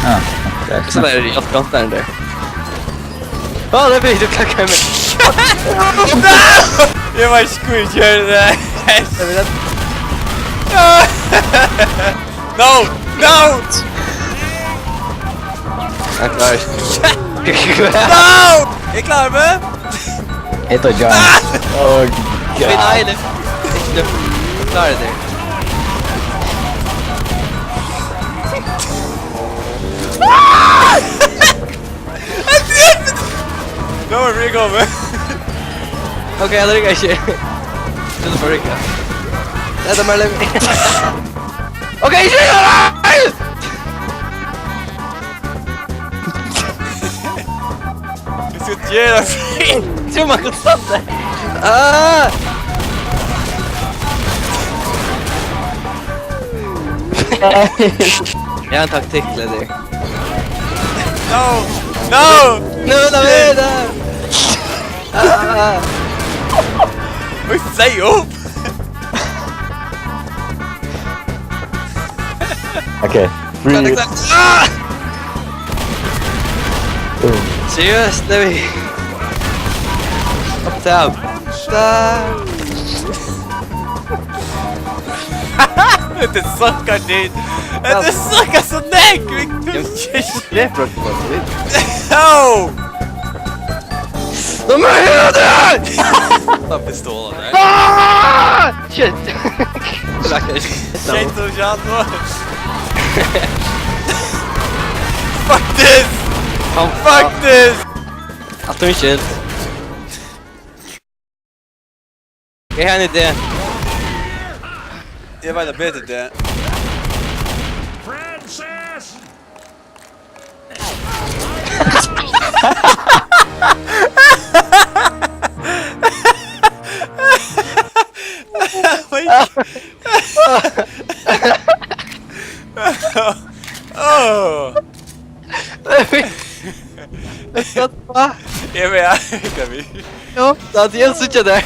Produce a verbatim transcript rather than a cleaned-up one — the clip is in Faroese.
Ah, okay. Så der er alt galt der. Å, det blir du klakka med. Eg var ikki, hví eg gjørdi tað. No! No! Eg er klár. No! Eg klári meg. Hit og John. Oh, God. Finale. Eg klári teg. Nú er frí komið. Ok, hann riggar ikki. Tú ert forrikað. Hetta er meira lem-, ok, ikki! Eg skal gera frí. Trúr man kundi standa har. Ah! Eg havi ein taktikk til teg. No! No! No, no, no, no! Ah! Oj, fløy upp! Okay, free. Hvat er klart? Ah! Uh. Seriøst, Levi? Stop, stop. Hetta er sukkar, dude. Hetta er sukkar so nógv. Vit kunnu ikki. Drep røkk, dude. No! Nå må jeg høre det! Ta pistolen der. Ah! Shit! Rakkar. Shit, så kjapt nå. Fuck this! Fuck this! Alt er skilt. Eg havi ein idé. Eg veit ein betri idé. Francis! Oh. Eg veit ikki hvat. Jú, tað er, eg síggi teg.